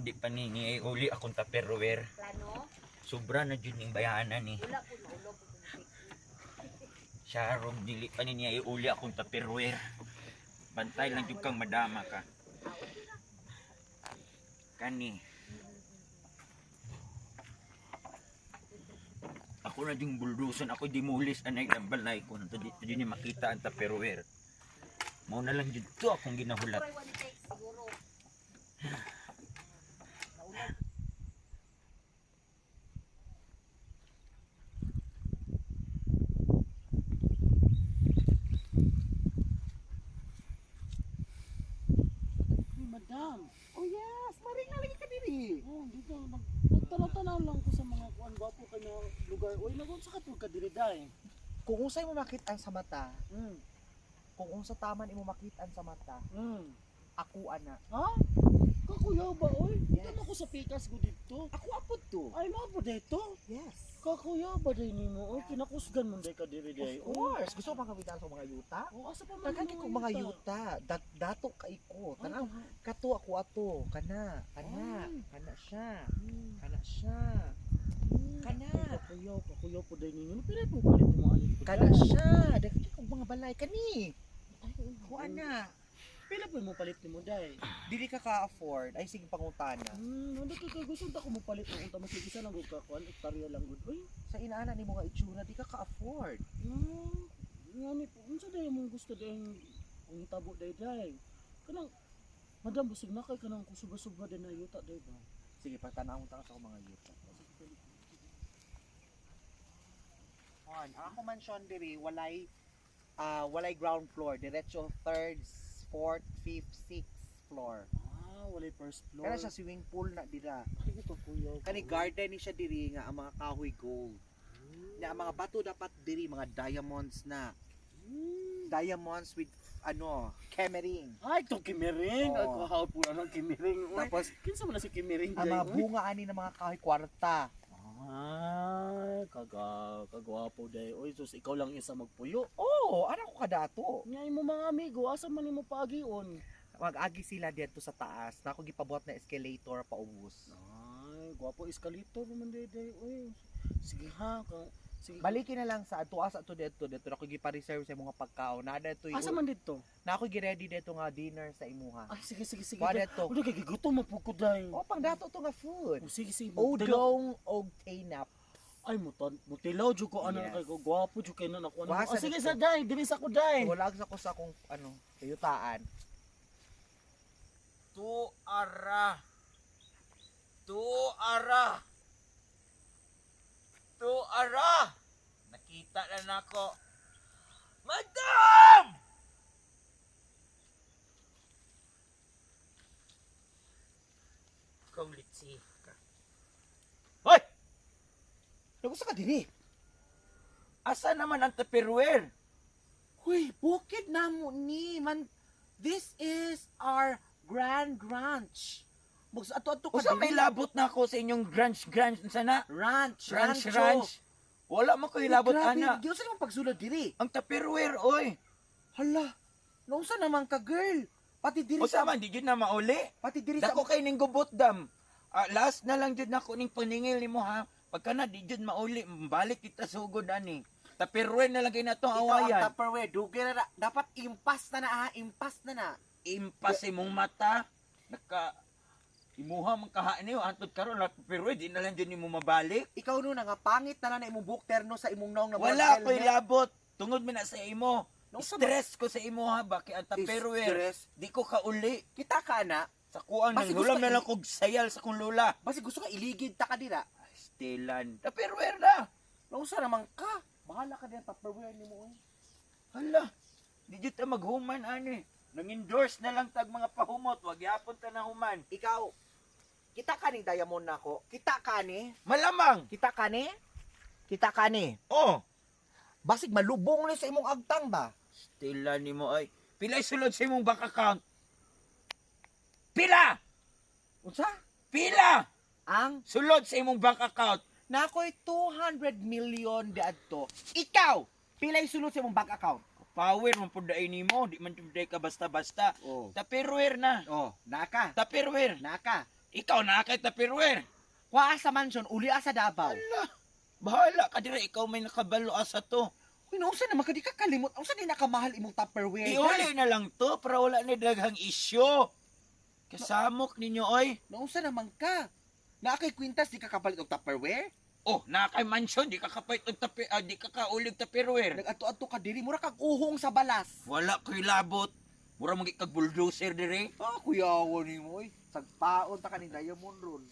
di pa ni ni uli akong Tupperware. Plano? Sobra na jud ning bayanan ni. Wala po, maulo po. Sharog dili pa ni niya iuli akong Tupperware. Bantay lang jud kang madama ka. Kani. Ako na yung buldusan, ako dimulis anay ang balay ko nito dito din niya makita ang Tupperware. Mao na lang jud to akong ginahulat. Try one take siguro. Hey, madam. Oh yes, maring na lagi ka diri. Oh, dito nagtanaw-tanaw lang ko sa mga kuan gwapo kay na lugar. Oy, nagun sa katulad ka diri day. Kung unsay mo makit-an sa mata, kung unsa taman imo makit-an sa mata, ako ana. Ha? Kakuyaw ba oy? Yes. Dito ko sa pikas ko dito. Ako apod to. Ay, mao po dito. Yes. Kakuyaw ba day nimo oy? Kinakusgan man day ka diri day. Of course, gusto mo pangkapitan sa mga yuta? Oh, asa pa man Daghan yung kay kong mga yuta, dato kay ko. Ay, Tanaw, kato ako ato, kana, kana, Ay. kana siya, kana siya, kana, Ay, kakuyaw, kakuyaw po day ninyo. Pila po palit mo ani po. kana day? siya. Daghan kay kong mga balay kani. Ay, Ko ana. Pila po mo palit nimo day? Dili ka ka-afford. Ay sige pangutana. Hindi ka kay gusto ta ko mo palit og unta mas isa lang gud ka kuan, hektarya lang gud. Oy, Sa inaana nimo nga itsura, di ka ka-afford. Ngani po, unsa day mong gusto day ang hitabo day day? Kanang Madam, busog na kay kanang kusubra-subra din na yuta day ba? Sige, pagtanawon ta sa akong mga yuta. On, ang ako mansion diri walay walay ground floor, diretso third, fourth, fifth, sixth floor. Ah, walay first floor. Kana siya swimming pool na dira. Ay, ito kuya. Kani garden ni siya diri nga ang mga kahoy gold. Na ang mga bato dapat diri mga diamonds na. Diamonds with ano, kemering. Ay, ito kimiring. Ay, Oo. kuhaw po na ng kimiring. Uy, Tapos kinsa man na si kimiring ang day? mga Uy. bunga ani ng mga kahoy kwarta. Ay, kagwapo day. Uy, sus, ikaw lang isa magpuyo. Oh, ana ko kadato. Nya imo mga amigo, asa man nimo paagion? Mag-agi sila dito sa taas. Na ako gipabuhat na escalator paubos. Ay, gwapo escalator man day day. Uy, sige ha, kang sige. Balikin na lang sa ato asa to dito dito ako gipa-reserve sa imong pagkaon. Na dito Asa man dito? na ako gi-ready dito nga dinner sa imuha. Ay, sige sige sige. Wa Day. dito. Uy, kay gigutom man pud ko day. O pang dato to nga food. Oh, sige sige. Mutilaw. Odong og tainap. Ay, mutilaw jud ko ana Yes. kay ko gwapo jud kay na ako. Wa Ah, sa sige dito. sa day, diri sa ko day. Wala sa ko sa akong ano, kayutaan. Tu ara. Tu ara. Tu ara. Nakita na nako. Madam! Ikaw litsi ka. Hoy! Nagusto ka diri. Asa naman ang Tupperware? Huy, bukid na mo ni man. This is our grand ranch. Mugs ato ato ka Usa may diri. labot na ako sa inyong grunge grunge sana. Ranch, Ranch rancho. ranch. Wala mo ko hilabot Grabe, ana. Giunsa naman pagsulod diri. Ang Tupperware oy. Hala, nausa naman ka girl. Pati diri Usa sa man di jud na mauli. pati diri sa Dako kay ning gubot dam. Ah, last na lang jud nako ning paningil nimo ha. Pagka na di jud mauli, balik kita sugod ani. Tupperware na lang kay natong Ikaw ang awayan. Tupperware, dugay na na. Dapat impas na na ha, impas na na. Impas imong mata. Naka imuha man kaha niyo hantod karon la Tupperware di na lang jud nimo mabalik. Ikaw no nga pangit na na na imong buhok terno sa imong naong na Wala helmet. ko'y labot. Tungod man na sa imo. Nausa man- Stress ko sa imo ha ba kay ang Tupperware. Stress. Di ko kauli. Kita ka na. Sa kuang Basi nang hulam gusto na lang kog sayal sa kong lula. Basi gusto ka iligid ta ka dira. Stilan. Tupperware na. Nausa naman ka. Bahala ka din Tupperware nimo eh. Hala, di jud ta maghuman ani. Nang-endorse na lang tag mga pahumot, wag yapon ta na human. Ikaw, kita ka ni diamond nako. Kita ka ni. Malamang. Kita ka ni. Kita ka ni. Oh, Basig malubong ni sa imong agtang ba? Stila nimo ay. Pila sulod sa imong bank account? Pila! Unsa? Pila! Ang Sulod sa imong bank account. nakoy 200 million diadto. Ikaw, pilay sulod sa imong bank account? Power man pud daay nimo, di man pud ka basta-basta. Oh. Tupperware na. Oh, naka. Tupperware. Naka. Ikaw na kay Tupperware. Kuha sa mansion, uli sa Davao. Ala, bahala ka dira, ikaw may nakabalo asa to. Uy, nausa naman ka, di ka kalimot. Unsa di nakamahal imong Tupperware? Iuli na lang to para wala na daghang isyo. Kasamok ninyo oy. Nausa naman ka. Naa kay kwintas, di ka kapalit og Tupperware? Oh, na kay mansion, di ka kapait og tapi, ah, di ka kaulig Tupperware. Nag-ato-ato ka diri, mura kag uhong sa balas. Wala ko'y labot. Mura magi kag bulldozer dire. Ah, kuyawan nimo oy. Sagpaon ta kaning diamond ron.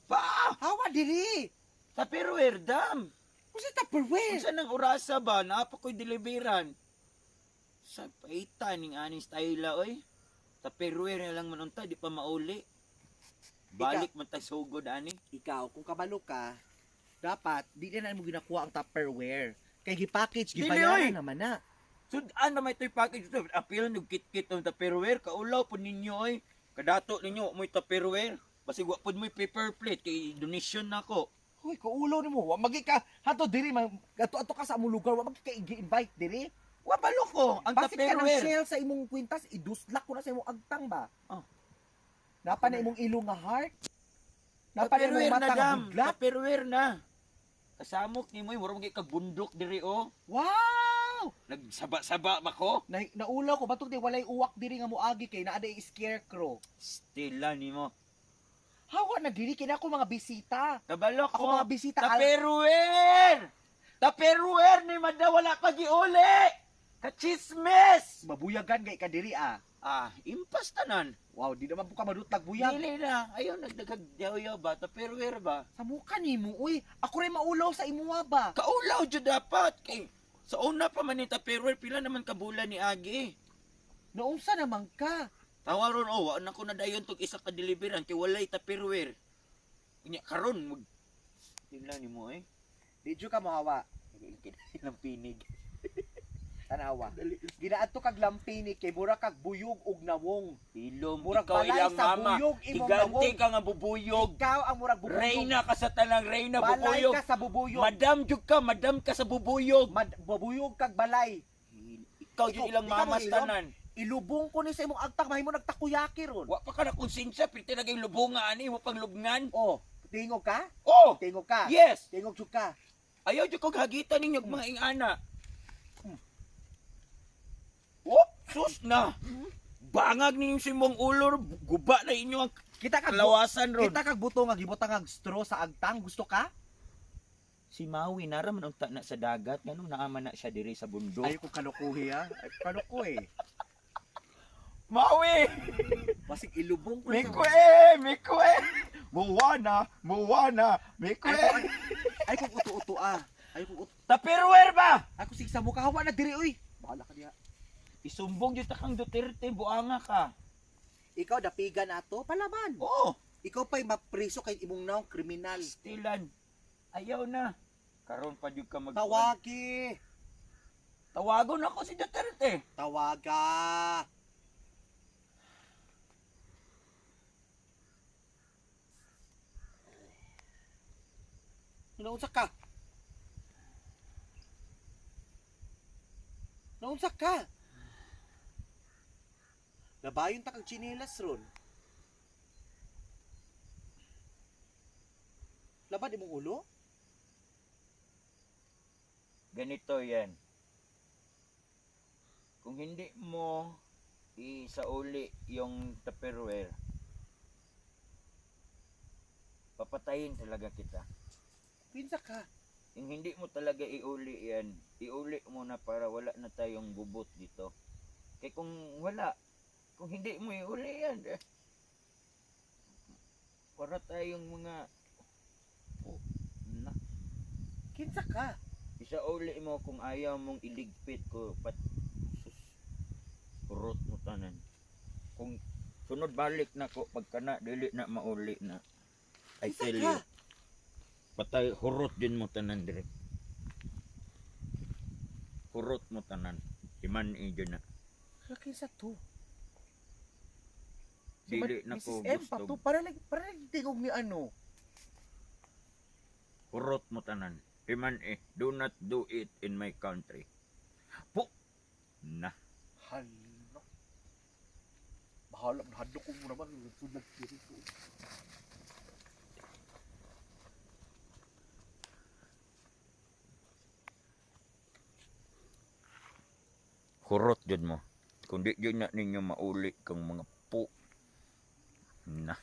Pa! Hawa diri. Tupperware dam. Unsa Tupperware? Unsa nang orasa ba naa pa ko'y deliveran. Sa paita ning aning style oy. Tupperware na lang man unta di pa mauli. Balik man ta sugod ani. Ikaw, kung kabalo ka, dapat di na mo ginakuha ang Tupperware. Kay gi-package, Dili, oy. gibayaran naman na. Sudan na may to'y package to. Apil nug kit-kit ang Tupperware. Kaulaw po ninyo oy. Kadato ninyo mo'y Tupperware. Basig wa pod mo'y paper plate kay donation nako. Hoy, kaulo nimo. Wa magi ka hato diri man ato-ato ka sa among lugar, wa magi ka i-invite diri. Wa balo ko ang Basig ka ng Tupperware. shell sa imong kwintas, iduslak ko na sa imong agtang ba? Oh. Napa na imong ilong nga heart? Napa na imong Tupperware na mata nga dam. budlak? Tupperware na. Kasamok ni mo, mura magi kag bundok diri oh. Wow! Nagsaba-saba ba ko? Na, naulaw ko batok di walay uwak diri nga moagi kay naa day scarecrow. Stila nimo. Hawa na diri kay na ako mga bisita. Kabalo Ako ko. mga bisita al- Tupperware! Tupperware ni Mada wala pa giuli! Kachismes! Mabuyagan kay ka diri ah. Ah, impas tanan. Wow, di naman po ka madutlag buyag. Dili na. Ayaw nagdagag yaw ba? Tupperware ba? Sa mukha nimo, uy. Ako rin maulaw sa imuha ba? Kaulaw jud dapat. Kay, sa una pa man ni Tupperware, pila naman kabulan ni Agi. Naunsa naman ka? Tawaron oh, wa na ko na dayon tog isa ka deliveran kay walay Tupperware. Unya karon mag tingnan nimo eh. Di jud ka mohawa. Ng pinig. Tanawa. Ginaadto kag lampini kay mura kag buyog og nawong. Ilom, Murag ikaw balay ilang sa mama. buyog imong Higante nawong. ka nga bubuyog. Ikaw ang murag bubuyog. Reyna ka sa tanang reyna Balay bubuyog. ka sa bubuyog. Madam jud ka, madam ka sa bubuyog. Bubuyog kag balay. Ikaw jud ilang Ikaw mo mama sa ilom? tanan. Ilubong ko ni sa imong agtang mahimo nagtakuyaki ron. Wa pa ka na konsensya, pirti na kay lubonga ani, wa pang lubngan. Oh, tingog ka? Oh, Tingog ka? yes. Tingog jud ka. Ayaw jud kog hagitan ninyo og mga ingana. Wop, sus na. Bangag ninyo sa imong ulo, guba na inyo ang Kita kag kalawasan ron. kita kag buto nga gibutang ang straw sa agtang, gusto ka? Si Maui nara man unta na sa dagat nganong naaman na siya diri sa bundok. Ay ko kalukuhi ha. Ay kaluko eh. Maui! Basig ilubong ko ni sa Mikwe! Mikwe! Moana! Moana! Mikwe! Ay kung uto-uto ah. Ay kung uto. Tupperware ba? Ay kung sigsa mo kahawa na diri oy. Bahala ka diha. Isumbong jud ta kang Duterte, buanga ka. Ikaw dapigan ato palaban. Oo, Ikaw pa'y mapriso kay imong naong kriminal. Stilan. Ayaw na. Karon pa jud ka mag Tawagi. Tawagon ako si Duterte. Tawaga. Naunsa ka? Naunsa ka? Labayon ta kag tsinelas ron. Labad imong ulo? Ganito 'yan. Kung hindi mo isauli yung Tupperware, papatayin talaga kita. Pinsa ka? Yung hindi mo talaga iuli yan, iuli mo na para wala na tayong bubot dito. Kaya kung wala, kung hindi mo iuli yan, eh, para tayong mga, oh, na, Kinsa ka? isauli mo kung ayaw mong iligpit ko, pat, sus, hurot mo tanan. Kung sunod balik na ko, pagka na, dili na mauli na. I Kinsa tell ka? you, patay, hurot din mo tanan dire. Hurot mo tanan. Iman ijo na. Hala, kinsa to? Si Dili na ko Mrs. M pa gusto. to. Para lang tingog ni ano. Hurot mo tanan. Iman eh, do not do it in my country. Po! Na. Hala. Bahala, hadlok ko mo naman. Sudlag diri ko. Hurot jud mo. Kung di jud na ninyo mauli kang mga po. Na.